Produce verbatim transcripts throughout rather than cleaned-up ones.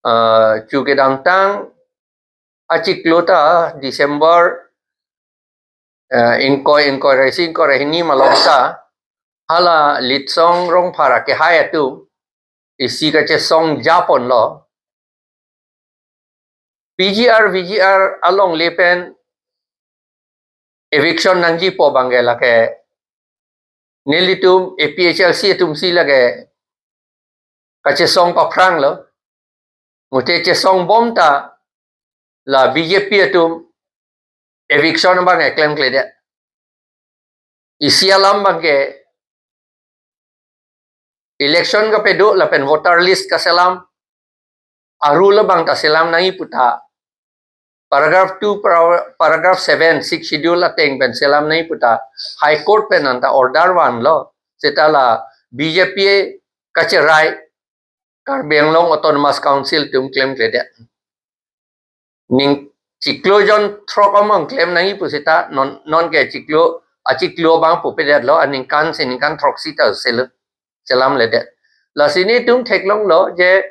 ah, chu kedamtang achiklo ta December, ah, ingkoi, ingkoi ra isi, ingkoi ra hini malom ta hala Litsong Rongphar akehai atum isi kachesong japonlo. P G R, V G R alongle pen eviction nangjipo abangke lake nelitum A P H L C atum si lake kachesong paphranglo. Mute chesong bom ta la B J P atum eviction abang klemkledet. Isi alam abangke election kapado lapen voter list kaselam, a-rule abang ta selam nangji pu ta paragraph two, para-, paragraph seven, Sixth Schedule ateng pen selam nangji pu ta High Court pen anta order vanlo. Seta la B J P kacherai Karbi Anglong Autonomous Council atum klemkledet. Ning chiklo jon throk among klem nangji pu seta non, nonke chiklo, achiklo abang pupedetlo, aningkan si ningkan throksi ta selo, selamledet. Lasi netum theklonglo je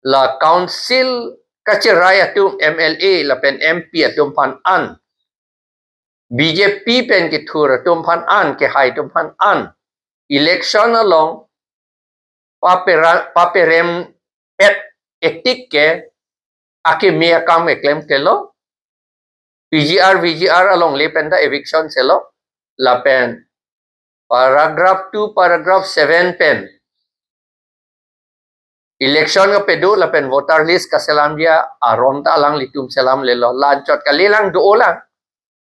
la council kacherai atum, M L A lapen M P atum aphan an, B J P pen kethur atum aphan an, kehai atum aphan an, election along papera-, paperempet etik ke akeme akam keklemklelo. P G R, V G R alongle pen ta eviction selo. Lapen paragraph two, paragraph seven pen election kapado lapen voter list kaselamji aron ta alanglitum selamlelo. La-anchot kalilang, do-olang.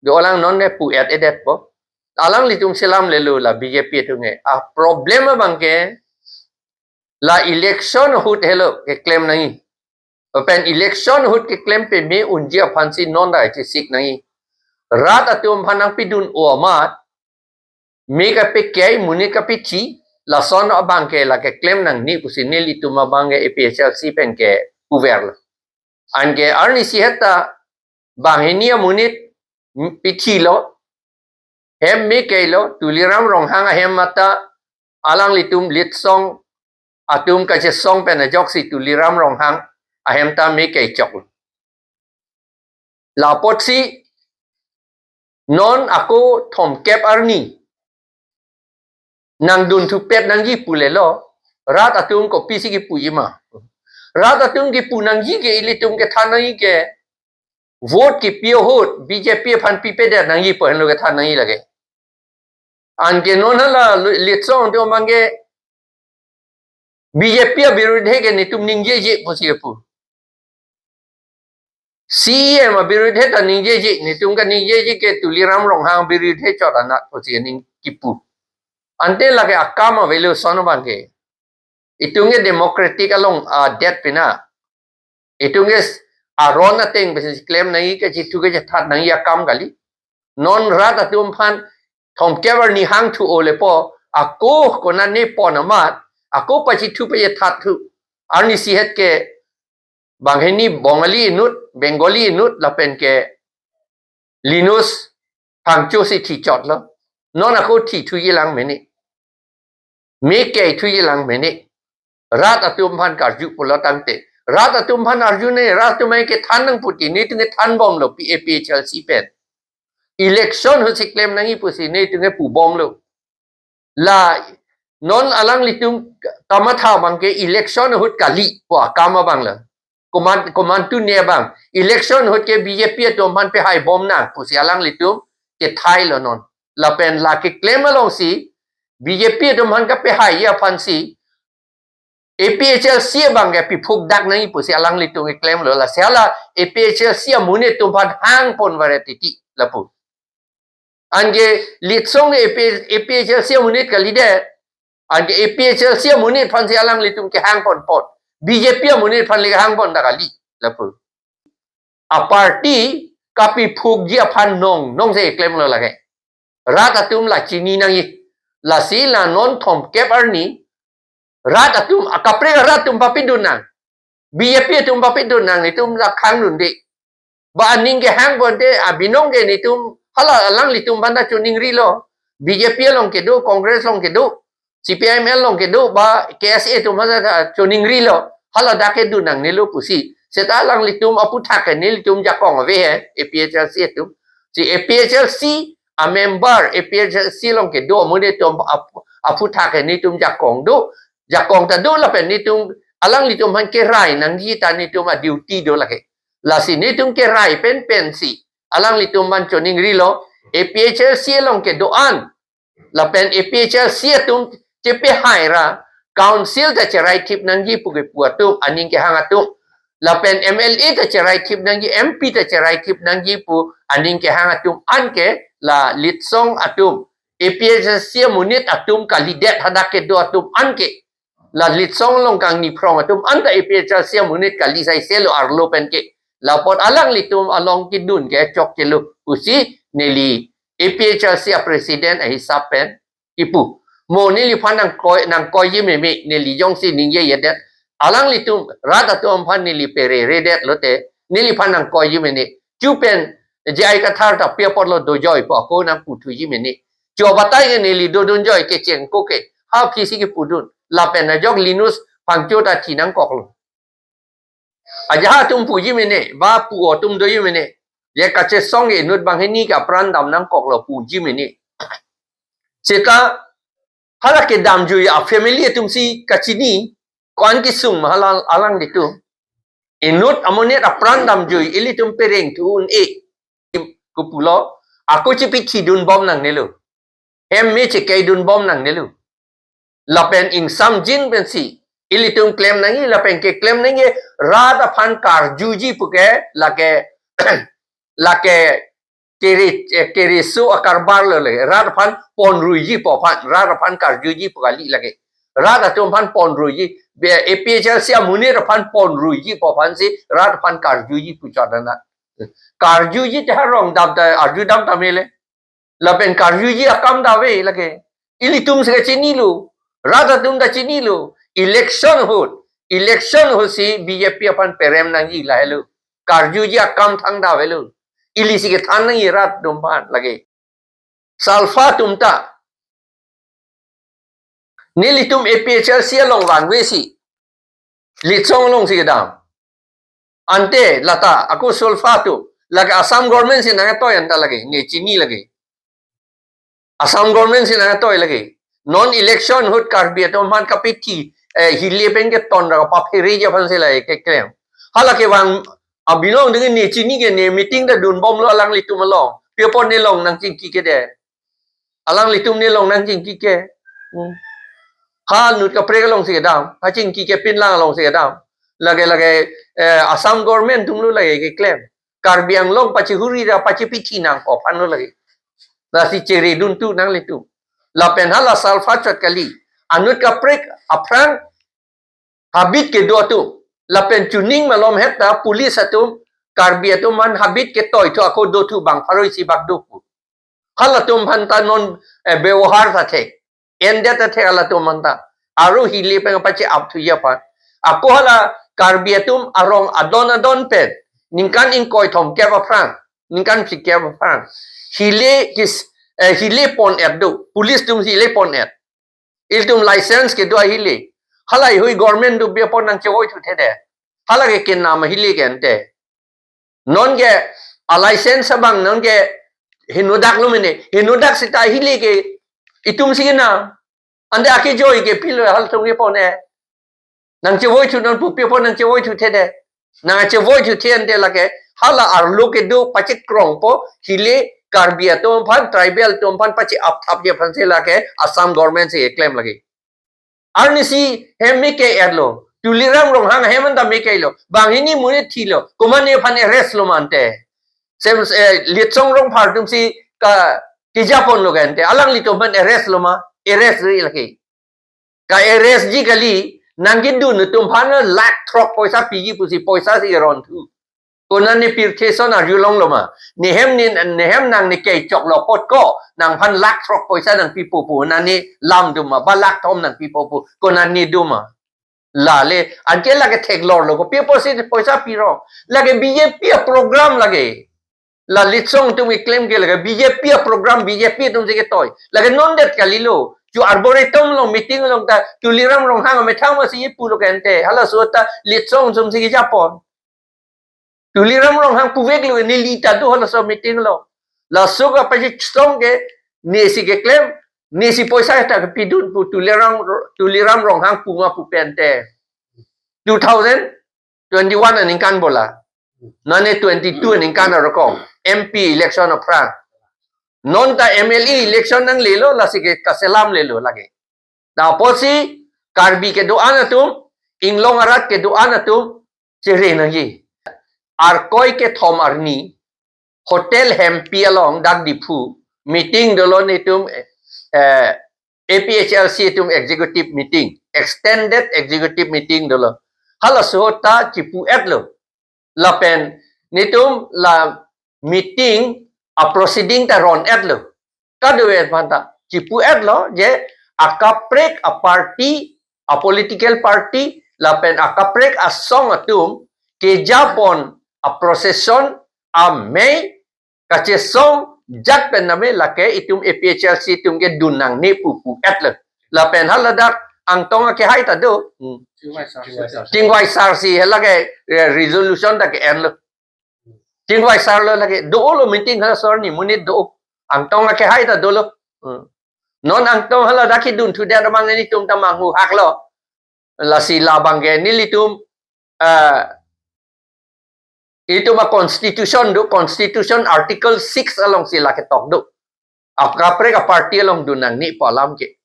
Do-olang, non ne pu-et-edetpo. Alanglitum selamlelo la B J P atum ke. A-problem abangke la election ahut helo keklem nangji. Lapen election ahut keklem pame unji aphansi non ta chesik nangji. Rat atum aphan nangpidun-o amat, me kapekei, monit kapethi, lason abangke la keklem nangne pusi nelitum abangke A P H L C pen ke puverlo. Anke arnisi het ta banghini amonit pethilo, hem me keilo, Tuliram Ronghang ahem mata alanglitum Litsong atum kachesong pen ajoksi Tuliram Ronghang ahem ta me keichok. Lapotsi non ako thomkep arni nangdun thupet nangji pulelo, rat atum kopisi kipuji ma? Rat atum kipu nangji ke ilitum kethan nangji ke vote kipi ahut B J P aphan pipedet nangji pu henlo kethan nangji lake. Anke non hala Litsong atum abangke B J P abirudhe ke netum ningjeje pusi kipu. C E M abirudhe ta ningjeje, netum kaningjeje ke Tuliram Ronghang abirudhe chot anat pusi ning kipu. Ante lake akam avelo lason abangke. Itum ke democratic along adet pina. Itum ke s-, aron ateng pensi klem nangji, kachethu kachethat nangji akam kali. Non rat atum aphan thomkep arni hangthu-o lepo, ako konane pon amat, ako pachethu pachethat thu. Arnisi het ke banghini Bongali inut, Bengali inut lapen ke Linus Phangcho si thichotlo. Non ako thithuji lang mene. Me keithuji lang mene. Rat atum aphan karju pulo tangte, rat atum aphan arju ne, rat atum ai kethan nangputi, netum kethan bomlo P A P H L C pen. Election ahut si klem nangji pusi netum kepu bomlo. La non alanglitum kamatha abangke election ahut kali pu akam abanglo. Komat, komantu ne abang. Election ahut ke B J P atum aphan pehai bom nang pusi alanglitum kethailo non. Lapen la keklem alongsi B J P atum aphan kapehaiji aphansi A P H L C abangke piphuk dak nangji pusi alanglitum keklemlo. Lasi hala A P H L C amonit atum aphan hang pon varet titi lapu. Anke Litsong A P, A P H L C amonit kalidet. Anke A P H L C amonit aphansi alanglitum kehang ponpon. B J P amonit aphan le kehang pon ta kali lapu. A-party kapiphukji aphan nong, nongsi klemlo lake. Rat atum la chini nangji. Lasi la non thomkep arni rat atum, akaprek arat atum papidun nang. B J P atum papidun nang, netum la khangdunde. Ba aning kehang ponte, abinong ke netum, hala alanglitum aphan ta choningrilo. B J P along kedo, Congress along kedo, C P I M L along kedo, ba K S A atum aphan ta choningrilo. Hala dak kedun nangnelo pusi. Seta alanglitum aphuthak ke nelitum jakong ave he, A P H L C atum. Si A P H L C a member, A P H L C along kedo amonit atum ap-, aphuthak ke nelitum jakong do. Jakong ta do lapen nelitum alanglitum aphan kerai nangji ta nelitum a-duty do lake. Lasi nelitum kerai pen pensi alanglitum aphan choningrilo, A P H L C along kedo-an lapen A P H L C atum chepehai ra, council ta cherai thip nangji pu kepu atum, aning kehang atum. Lapen M L A ta cherai thip nangji, M P ta cherai thip nangji pu aning kehang atum anke la Litsong atum, A P H L C amonit atum kalidet hadak kedo atum anke. La Litsong along kangni phrong atum anta A P H L C amonit kali saiselo arlo pen ke. Lapot alanglitum along kedun ke chokchelo pusi neli A P H L C a-president ahisap pen kipu. Mo neliphan nangkoi, nangkoiji meme, neli jongsi ningjejedet. Alanglitum rat atum aphan neli pereredet lote, neliphan nangkoiji mene. Chu pen J I Kathar ta pi apotlo dojoipo ako nangputhuji mene. Chu abatai ke neli dodunjoi kecheng ko ke. Ha aphi si kepudun. Lapen ajok Linus Phangcho ta thi nangkoklo. Ajahak atum puji mene, ba pu atum doji mene. Je kachesong ke inut banghini ke apran dam nangkoklo puji mene. Seta hala kedamjui a-family atum si kachini, ko-an kesung ma hala alanglitum. Inut amonit apran damjui ilitum pereng thu un-e. Kopulo, ako chepithidunbom nangnelo. Hem me chekeidunbom nangnelo. Lapen ingsamjin pensi ilitum klem nangji, lapen keklem nangji, rat aphan karjuji puke, lake, lake kere, eh, kereso akarbar lo lake. Rat aphan ponruiji pu aphan, rat aphan karjuji pu kali lake. Rat atum aphan ponruiji, be, A P H L C amonit aphan ponruiji pu aphansi rat aphan karjuji pu chodana. Karjuji te ha rong dam ta, arjudam ta mele. Lapen karjuji akam ta ave lake. Ilitum si kachinilo. Rat atum ta chinilo. Election ahut. Election ahut si B J P aphan perem nangji lahelo. Karjuji akam thangta avelo. Ili si kethan nangji rat atum aphan lake. Salfa atum ta. Nelitum A P H L C along vangve si. Litsong along si kedam. Ante lata, ako Salfa atum. Lake Assam government si nangtoi anta lake. Ne chini lake. Assam government si nangtoi lake. Non election ahut Karbi atum aphan kapithi, eh, hile pen keton ra kapaphereji aphansi lake keklem. Hala kevang abinong ding ne chini ke ne meeting ta dunbomlo alanglitum along. Pi apot ne long nangchingki ke de. Alanglitum ne long nangchingki ke. Hmm. Ha inut kaprek along si kedam. Ha chingki ke pinlang along si kedam. Lake lake, eh, Assam government atumlo lake keklem. Karbi Anglong pachihuri ra pachipithi nangkok aphanlo lake. Lasi cheredun thu nanglitum. Lapen hala Salfa chot kali. Inut kaprek aphrang habit kedo atum. Lapen chuning malom het ta police atum, Karbi atum aphan habit ketoi thu ako do thu bang pharo isi bak do pu. Halatum aphan ta non, eh, bebohar ta thek. Endet ta thek halatum aphan ta. Aro hile pen pache-ap thuji aphan. Ako hala Karbi atum arong adon adon pen. Ningkan ingkoi thomkep aphrang. Ningkan phlikep aphrang. Hile kis, eh, hile pon-et do. Police atum si hile pon-et. Ilitum license kedo ahile. Hala ihui government do bepon nangchevoi thuthe de. Hala ke kenam ahile ke ante. Non ke a-license abang non ke henodak lo mene. Henodak seta ahile ke itum si kenam. Ante akejoi ke pilo halatum kepon-e. Nangchevoi thu non pu pi apot nangchevoi thuthe de. Nangchevoi thuthe ante lake hala arlo kedo pachekrongpo hile Karbi atum aphan tribal atum aphan pache-ap thapji aphansi lake Assam government si keklem lake. Arnisi hem me ke-etlo. Tuliram Ronghang hem anta me ke-etlo. Banghini monit thilo. Komatne aphan arrest lo ma ante. Sem, eh, Litsong Rongphar atum si ka, kejaponlo ke ante. Alanglitum aphan arrest lo ma. Arrest ri lake. Ka-arrest ji kali, nangkedun atum aphan lakh throk poisa piji pusi poisa si ron thu. Konat ne pirthe ason arjulonglo ma. Nehem ne, nehem nang ne kechoklo apot ko, nangphan lakh throk poisa nangpipo pu, nani lam do ma, ba lakh thom nangpipo pu, konat ne do ma. Lale, anke lake theklorlo ko, pi apotsi poisa piro. Lake B J P a-program lake. La Litsong atum keklem ke lake B J P a-program, B J P atum si ketoi. Lake non det kalilo. Chu Arboretum along meeting along ta Tuliram Ronghang amethang masi pulo kente. Halaso ta Litsong sum si kejapon. Tuliram Ronghang puveklo, neli ta do halaso meeting along. Laso kapachesong ke nesi keklem, nesi poisa ta kepidun pu Tuliram, Tuliram Ronghang pu ma pu pente. Two thousand twenty-one aningkan bola. Nane twenty-two aningkan arokong. M P election aphrang. Non ta M L A election nanglelo, lasi ke kaselamlelo lake. Lapusi Karbi kedo-an atum, inglong arat kedo-an atum, chere nangji. Arkoi kethom arni, Hotel Hempi along dak Diphu, meeting dolo netum, eh, A P H L C atum executive meeting, extended executive meeting dolo. Halaso ta chipu-etlo. Lapen netum la meeting a proceeding ta ron-etlo. Kadokave aphan ta chipu-etlo je akaprek a party, a political party, lapen akaprek asong atum kejapon a procession amei kachesong jat pen name lake itum A P H L C atum kedun nangne pu pu-etlo. Lapen haladak Angtong akehai ta do. Hmm. Chingvai sar. Chingvai sar si halake, eh, resolution ta ke-enlo. Chingvai sarlo lake. Dolo meeting halaso arni monit do. Angtong akehai ta dolo. Hmm. Non Angtong haladak kedun thudet abang netum ta manghuhaklo. Lasi labang ke nelitum, eh, itum a constitution do, constitution article six along si lake tok do. Akaprek a party along dun nangne pu alam ke.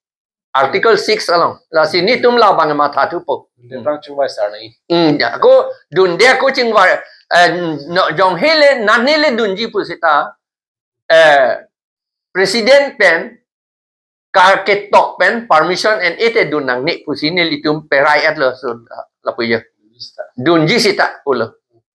Article six along. Lasi netum labang matha thupo. Deprang chingvai sar nai. Hmm, ya, ako dunde ako chingvai, eh, no, jong hele, nangne le dunji pu seta, eh, president pen, ka ketok pen permission en-e te dun nangne pusi nelitum perai-etlo so, lapu ya. Dunji seta pulo.